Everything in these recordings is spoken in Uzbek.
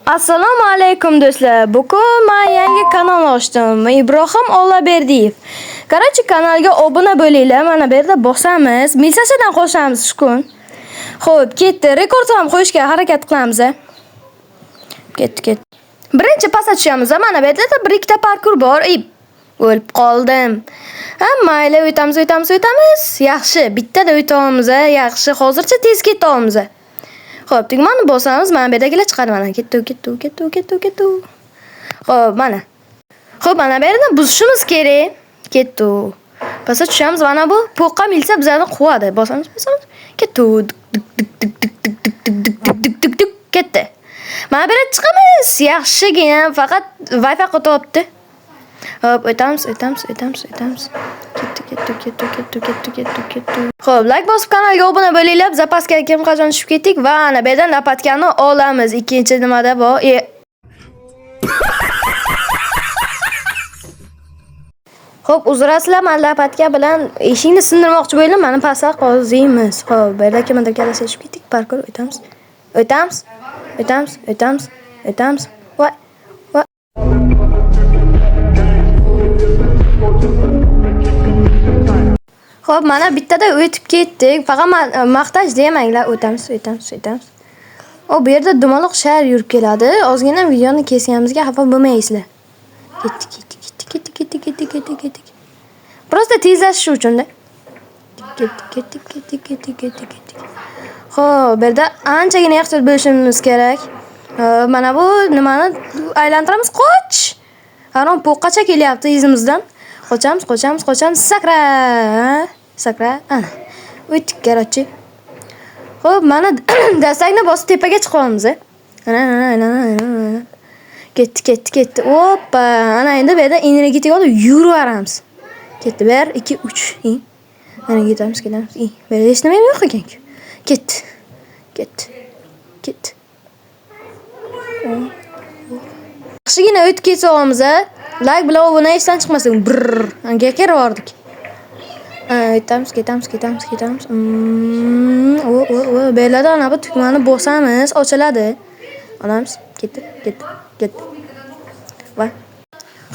Assalomu alaykum do'stlar. Bugun men yangi kanal ochdim. Ibrohim Ollaberdiyev. Короче, kanalga obuna bo'linglar. Mana bu yerda bosamiz. Milsachadan qo'shamiz shu kun. Xo'p, ketdi. Rekord ham qo'yishga harakat qilamiz. Ketdi, ketdi. Birinchi pastga tushamiz. Mana bu yerda bir ikkita parkur bor. Ey, o'lib qoldim. Ha, mayli, o'tamiz, o'tamiz, o'tamiz. Yaxshi, bittada o'tamiz, yaxshi. Hozircha tez ketamiz. Xo'p, tugmani bosamiz, mana bu yerdagilar chiqadi mana. Ketdi, ketdi, ketdi, ketdi, ketdi. Xo'p, mana. Xo'p, mana bu yerdan buzishimiz kerak. Ketdi. Pastga tushamiz, mana bu po'qqa milsa bizlarni quvadi. Bosamiz, bosamiz. Ketdi. Dik dik dik dik dik dik dik dik dik dik dik dik ketdi. Mana bu yerga chiqamiz. Yaxshigina, faqat Wi-Fi qotyapti. Hop, o'tamiz, o'tamiz, o'tamiz, o'tamiz. Ketdi, ketdi, ketdi, ketdi, ketdi, ketdi, ketdi. Xo'p, like bosib kanalga obuna bo'linglar. Zapasga kim qachon tushib ketdik va ana bu yerdan lapatkani olamiz. Ikkinchi nimada bor? Xo'p, uzrasizlar, men lapatka bilan eshikni sindirmoqchi bo'ldim. Mana pastga qoziymiz. Xo'p, bu yerda kimdir kalasi tushib ketdik. Parkur o'tamiz. O'tamiz. O'tamiz, o'tamiz, o'tamiz. Voy. Voy. Xo'p, mana bittada o'tib ketdik. Faqat maqtash demanglar, o'tamiz, o'tamiz, o'tamiz. O, bu yerda dumaloq shar yurib keladi. Ozgina videoni kesganimizga xafa bo'lmaysizlar. Ketdik, ketdik, ketdik, ketdik, ketdik, ketdik, ketdik. Просто tezlashish uchun-da. Ketdik, ketdik, ketdik, ketdik, ketdik, ketdik. Xo'p, bu yerda anchagina ehtiyot bo'lishimiz kerak. Xo'p, mana bu nimani aylantiramiz? Qoch! Harom po'qqacha kelyapti izimizdan. Qochamiz, qochamiz, qochamiz. Sakra! Sakra. Ana. O'tdik, короче. Xo'p, mana dastakni bosib tepaga chiqyapmiz. Ana, ana, ana, ana, ana. Ketdi, ketdi, ketdi. Oppa! Ana endi bu yerda energetik olib yuraveramiz. Ketdi. 1, 2, 3. Ana ketamiz, ketamiz. Bu yerda hech nima ham yo'q ekan-ku. Ketdi. Ketdi. Ketdi. Yaxshigina o'tib ketamiz, a. Like bilan obuna esdan chiqmasin. Brrr. Anga kirib bordik. O'tamiz, ketamiz, ketamiz, ketamiz. O, o, o, bu yerlarda ana bu tugmani bosamiz, ochiladi. Olamiz. Ketdi, ketdi, ketdi. Va.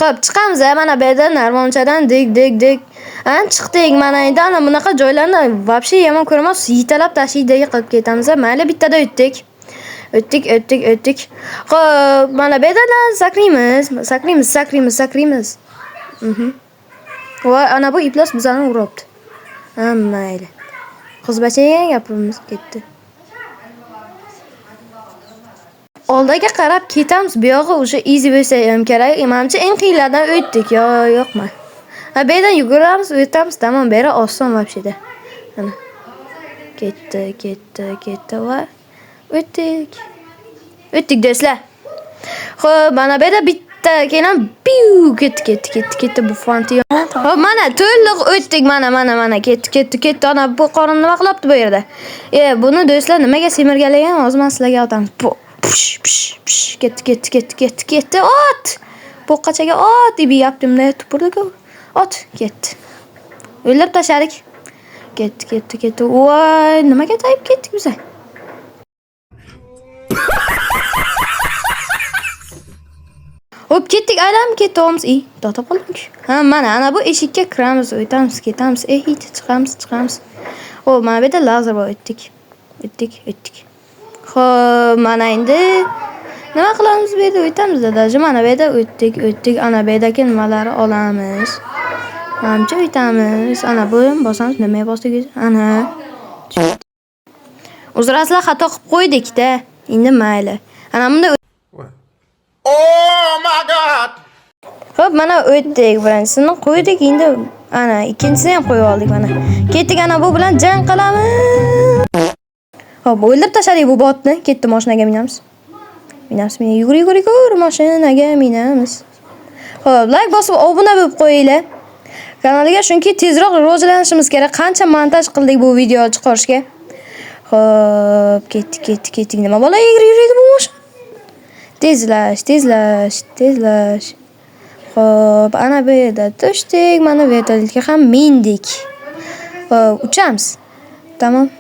Xo'p, chiqamiz, mana bu yerda narvonchadan dik, dik, dik. Ana chiqdik. Mana endi ana bunaqa joylarni вообще yomon ko'raman. Yetalab tashiydi qilib ketamiz. Mayli, bittada o'tdik. O'tdik, o'tdik, o'tdik. Xo'p, mana bu yerdan sakraymiz, sakraymiz, sakraymiz, sakraymiz. Voy, ana bu iflos bizani uryapti. Ha, mayli. Qizbachaga gapimiz ketdi. Oldiga qarab ketamiz. Bu yog'i o'sha easy bo'lsa ham kerak. Menimcha eng qiyinlardan o'tdik, yo yo'qmi? Ha, bu yerdan yuguramiz, o'tamiz, tamom, bu yeri oson вообще-da. Ana. Ketdi, ketdi, ketdi va o'tdik. O'tdik do'stlar. Xo'p, mana bu yerda bitta keyin piu ketdi, ketdi, ketdi, ketdi bu fanti. Xo'p, mana to'liq o'tdik, mana, mana, mana ketdi, ketdi, ketdi. Ana bu qorin nima qilyapti bu yerda? Buni do'stlar nimaga semirganligini hozir men sizlarga aytaman. Push, push, push, ketdi, ketdi, ketdi, ketdi, ketdi. Ot! Po'qqachaga ot deb yaptim, tupurdi-ku. Ot ketdi. O'ylab tashladik. Ketdi, ketdi, ketdi. Voy, nimaga tayib ketdik biz? Hop, ketdik, aylanib ketamiz. To'xtab qoldim-ku. Ha, mana ana bu eshikka kiramiz, o'tamiz, ketamiz. Hit, chiqamiz, chiqamiz. Xo'p, mana bu yerda lazer bor, o'tdik. O'tdik, o'tdik. Xo'p, mana endi nima qilamiz bu yerda? O'tamiz даже. Mana bu yerda o'tdik, o'tdik. Ana bu yerdagi nimalarni olamiz. Manimcha o'tamiz. Ana bu ham bosamiz. Nimaga bosdik? Ana. Uzrasizlar, xato qilib qo'ydik-da. Endi mayli. Ana bunda Oh my God! Xo'p, mana o'tdik. Birinchisini qo'ydik, endi ana ikkinchisini ham qo'yib oldik mana. Ketdik, ana bu bilan jang qilamiz. Xo'p, o'ldirib tashladik bu botni. Ketdi, mashinaga minamiz. Minamiz, yugur, yugur, yugur, mashinaga minamiz. Xo'p, like bosib obuna bo'lib qo'yinglar kanaliga, chunki tezroq rivojlanishimiz kerak. Qancha montaj qildik bu video chiqarishga. Xo'p, ketdik, ketdik, ketdik. Nima bola egri yuradi bu mashina? Tezlash, tezlash, tezlash. Xo'p, ana bu yerda tushdik, mana vertolyotga ham mindik. Xo'p, uchamiz. Tamom.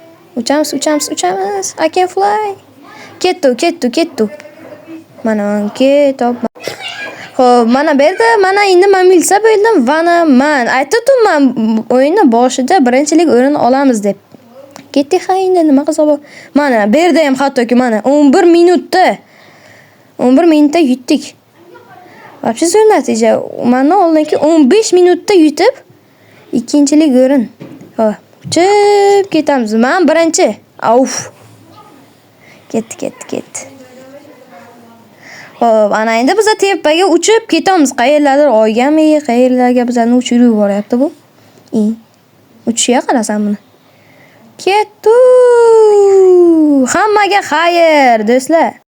Uchamiz, uchamiz, uchamiz. I can fly. Ketdi, ketdi, ketdi. Mana ketop. Xo'p, mana bu yerda mana endi men milsa bo'ldim va man aytdim, man o'yinni boshida birinchilik o'rin olamiz deb. Ketdik ha, endi nima qilsa bu. Mana bu yerda ham hattoki mana 11 minutda 11 minutda yutdik. Вообще zo'r natija. Mandan oldingi 15 minutda yutib, ikkinchilik o'rin. Xo'p, uchib ketamiz. Men birinchi. Auf. Ketdi, ketdi, ketdi. Xo'p, ana endi biza tepaga uchib ketamiz. Qayerlardir oygami, qayerlarga bizani uchirib yuboryapti bu. I. Uchishiga qarasan buni. Ketdi. Hammaga xayr, do'stlar.